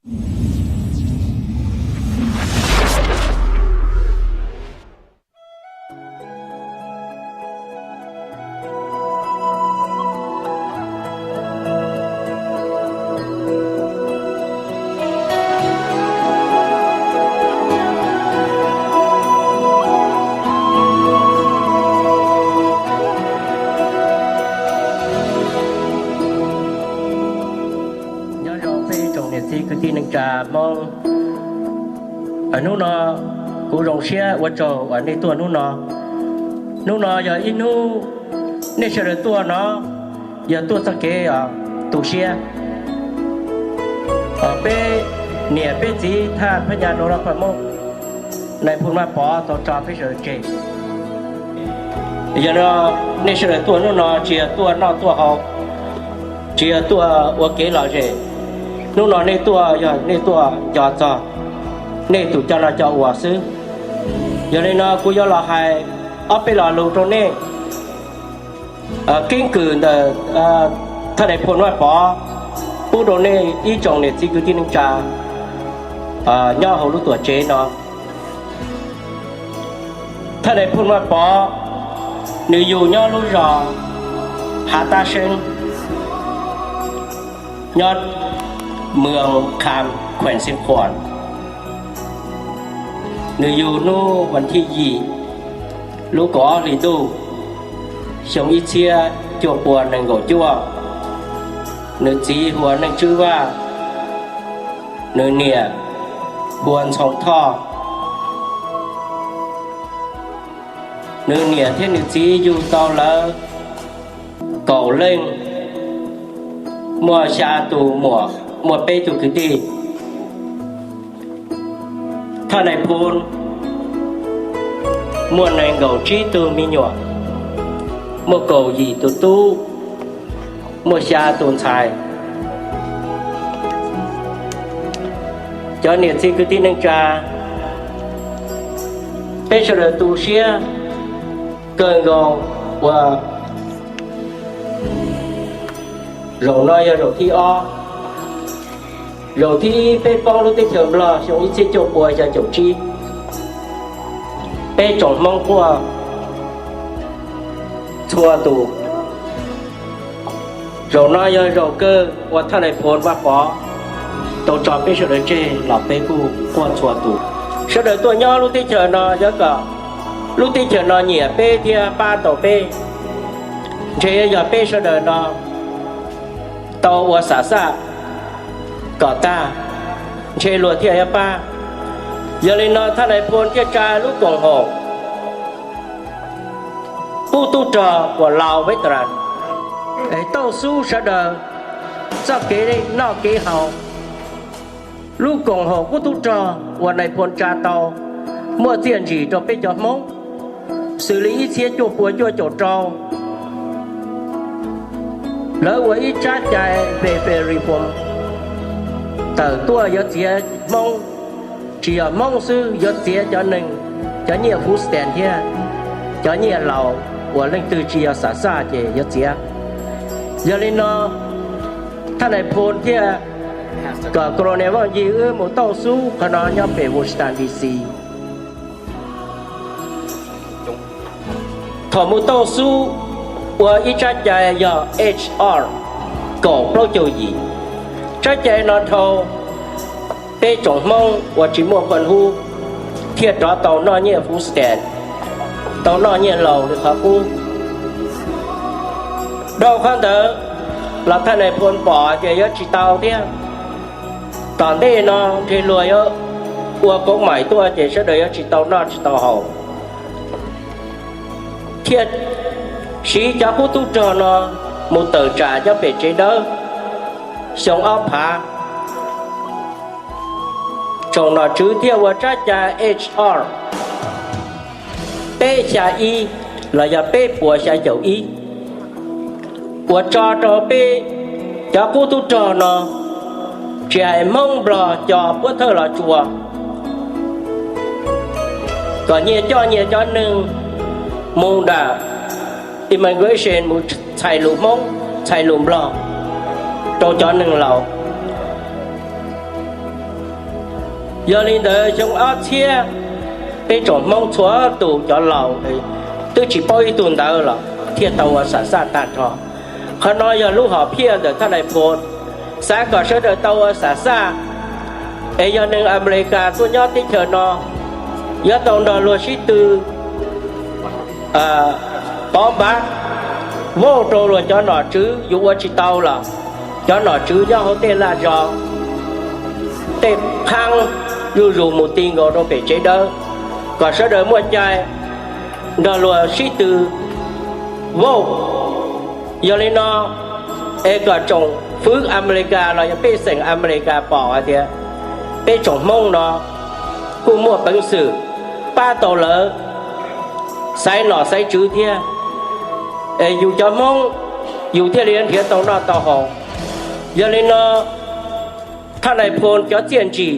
Nyob zoo peb tsoom niam txiv kwv tij neej tsa Hmoob, hnub no kuv zoo siab ua tsaug uas nej tuaj hnub no. Hnub no yog ib hnub nej sawv daws tuaj no yog tuaj txoj kev tu siab. Peb niam peb txiv thaj Phab Nyas Nau Laj Phaj Moob, nais phoo Vaj Pov tau tso peb sawv daws tseg. Yog no nej sawv daws tuaj hnub no tsis yog tuaj noj tuaj haus, tsis yog tuaj ua kev lom zem. Hnub no nej tuaj yog nej tuaj nco txog nej tus coj noj coj ua xwb. Yog li no kuv yuav los hais ob peb lo lus rau nej. Keeb kwm ntawm thaj nais phoo Vaj Pov pub rau nej ib tsoom niam txiv kwv tij neej tsa nyob hauv lub tuam tsev no. Thaj nais phoo Vaj Pov nws yug nyob lub zos Hav Tab Seeb, nyob Mws Kham, khueem Xeev Khuam. Nws yug hnub vas thib yim lub kaum ob hli ntuj, xyoo ib txhiab cuaj pua nees nkaum cuaj. Nws txiv hu ua Neej Tswb Vaj, nws niam hu ua Ntxhoo Thoj. Nws niam thiab nws txiv yug tau lawv kaum leej, muaj xya tus muam, muaj peb tug kwv tij. Thaj nais phoo muaj nees nkaum tsib tug me nyuam, muaj kaum yim tus tub, muaj xya tus ntxhais. Cov niam txiv kwv tij neej tsa, peb sawv daws tu siab kawg nkaus uas zaum no yog zaum thib ob. Zaum thib ib peb poob lub teb chaws Nplog xyoo ib txhiab cuaj pua xya caum tsib, peb tsoom Hmoob quaj txhua tus. Zaum no yog zaum kawg uas thaj nais phoo Vaj Pov tau tso peb sawv daws tseg los peb kuj quaj txhua tus. Sawv daws tuaj nyob lub teb chaws no yuav kom lub teb chaws no nyiam peb thiab pab tau peb. Ntshe yog peb sawv daws no tau ua xam xaj kom tag, ntshe luag thiaj yuav pab. Yog li no thaj nais phoo thiaj tsa lub koom haum pub tub rog uas Lao Veteran es tauj xub sawv daws txoj kev noj kev haus. Lub koom haum pub tub rog uas nais phoo tsa tau muaj txiaj ntsig rau peb cov Hmoob. Xws li ib txhiab cuaj pua cuaj caum rau, lawv ua ib tsab cai Welfare Reform tawm tuaj yuav txiav Hmoob, tsis yog Hmoob xwb, yuav txiav cov neeg, cov nyiaj food stamp thiab cov nyiaj laus uas leej twg tsis yog xam xaj ces yuav txiav. Yog li no thaj nais phoo thiaj kom Colonel Vaj Yig wb mus tauj xub qhov no nyob pem Washington D C. Thaum mus tauj xub ua ib tsab cai yog H R kaum plaub caug yim. Tsab cai no dhau peb tsoom Hmoob uas tsis muaj paj hub thiaj rov tau noj nyiaj food stamp, tau noj nyiaj laus li qhov qub. Dhau qhov ntawd los thaj nais phoo pom tias yuav tsis tau thiab. Tom ntej no ntshe luag yuav ua kauv maim tuaj ces sawv daws yuav tsis tau noj tsis tau haus. Thiaj siv cov qub tub rog no mus tawm tsam nyob pem tsev dawb xyoo ob phav. Tsoom nom tswv thiaj ua tsab cai H R peb xya ib los yog peb puas xya caum ib, uas tso rau peb cov qub tub rog no, tsis hais Hmoob Nplog cov puab thawj los tsuas, kom nyias coj nyias cov neeg mus nram immigration mus txhais lus Hmoob txhais lus Nplog rau cov neeg laus. Yog li ntawd xyoo ob txhiab, peb tsoom Hmoob txhua tus cov laus twb tsis paub ib tug ntawd los thiaj tau ua xam xaj tag nrho. Qhov no yog lub hom phiaj ntawm thaj nais phoo, xav kom sawv daws tau ua xam xaj. Es yog neeg Amelikas tuaj nyob teb chaws no, yuav tau nrog luag sib tw pov npav vauj rau luag cov nom tswv, yus ua tsis tau los cov nom tswv nyob hauv tej laj zog, tej qhaab zuj zus mus ti nkaus rau pem tsev dawb, kom sawv daws muaj cai nrog luag sib tw vauj. Yog li no, es kom tsoom fwv Amelikas los yog pej xeem Amelikas pom hais tias peb tsoom Hmoob no kuj muaj peev xwm pab tau lawv xaiv nom xaiv tswv thiab. Es yus cov Hmoob, yus thiaj li nrhiav tau noj tau haus. Yog li no, thaj nais phoo cov txiaj ntsig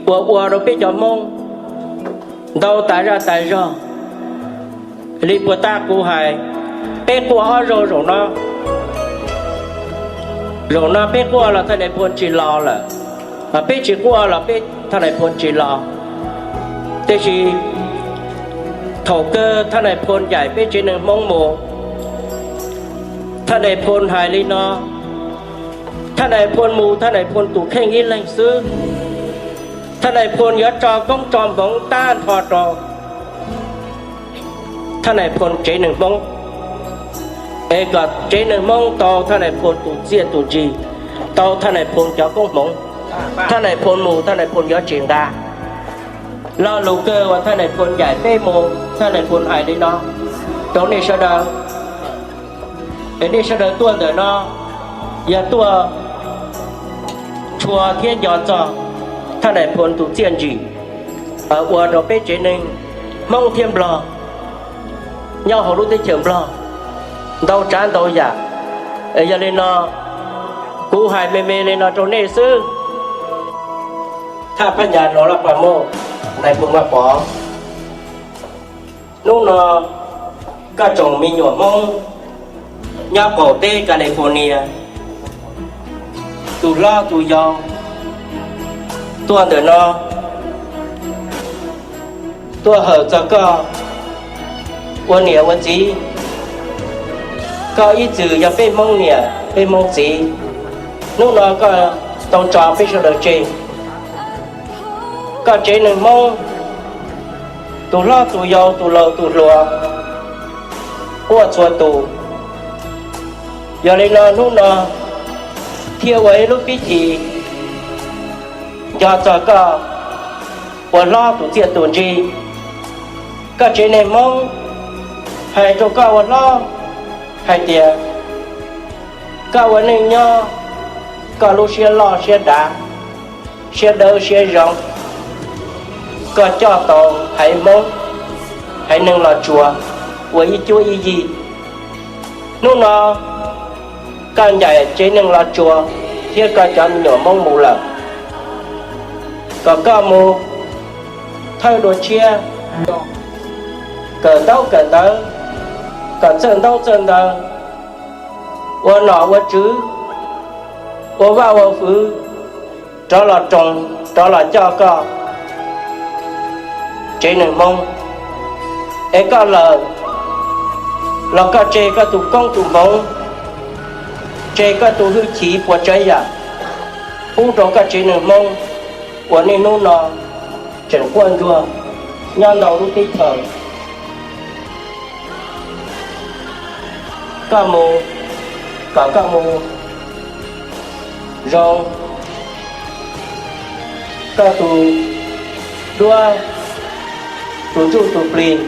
uas ua rau peb cov Hmoob ntau tas zaj tas zog. Li puas tab kuv hais, peb quaj ob zaug zaum no, zaum no peb quaj los thaj nais phoo tsis los lawm, peb tsis quaj los peb thaj nais phoo tsis los. Tiam sis thaum kawg thaj nais phoo ncaim peb tsev neeg Hmoob mus, thaj nais phoo hais li no, thaj nais phoo mus thaj nais phoo tus kheej ib leeg xwb. Thaj nais phoo yuav tso koob tso hmoov tag nrho rau thaj nais phoo tsev neeg Hmoob, es kom tsev neeg Hmoob tau thaj nais phoo tus txiaj tus ntsig, tau thaj nais phoo cov koob hmoov. Thaj nais phoo mus thaj nais phoo yuav tsis nqa. Lo lus kawg uas thaj nais phoo ncaim peb mus, thaj nais phoo hais li no rau nej sawv daws, es nej sawv daws tuaj ntawm no yog tuaj tshua thiab nco txog thaj nais phoo tus txiaj ntsig ua rau peb tsev neeg Hmoob thiab Nplog nyob hauv lub teb chaws Nplog ntau tsav ntau yam. Yog li no, kuv hais me me li no rau nej xwb. Thaj Phab Nyas Nau Laj Pas Mauj, nais phoo Vaj Pov, hnub no koj tsoom me nyuam Hmoob nyob qaum teb California, tus hlob tus yau tuaj ntawm no tuaj hawm txog koj ua niam ua txiv. Koj ib txwm yog peb Hmoob niam peb Hmoob txiv, hnub no koj tau tso peb sawv daws tseg. Koj tsev neeg Hmoob, tus hlob tus yau tus laus tus hluas quaj txhua tus. Yog li no hnub no thiaj ua ib lub pib thim nco txog koj ua hlob tus txiaj tus ntsig. Koj tsev neeg Hmoob hais rau koj ua hlob hais tias koj ua neej nyob, koj lub siab loj siab dav, siab dawb siab zoo, koj coj tau haiv Hmoob, haiv neeg Los Tsuas ua ib cuab ib yig. Hnub no koj ncaim tsev neeg Los Tsuas thiab koj cov me nyuam Hmoob mus lawm, kom koj mus thawj dua tshiab, kawm ntaub kawm ntawv, kom txawj ntaub txawj ntawv, ua nom ua tswv, ua vaj ua hwv, rov los roos rov los coj koj tsev neeg Hmoob. Es koj lawm los koj tseg koj tus koob tus hmoov, tseg koj tus hwj chim puas tsav yam pub rau koj tsev neeg Hmoob uas niaj hnub no tseem quaj ntsuag nyob ntau lub teb chaws. Koj mus, kom koj mus zoo, koj tus duab, tus ntsuj tus plig,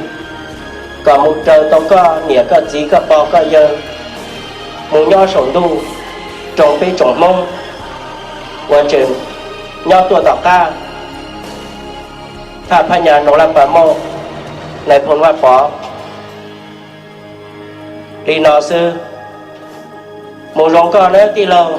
kom mus raws tau koj niam koj txiv koj pog koj yawg mus nyob saum ntuj, rau peb tsoom Hmoob uas tseem nyob tuaj tom qab. Thaj Phab Nyas Nau Laj Pas Mauj, nais phoo Vaj Pov, li no xwb. Mus zoo koj nawb tij laug.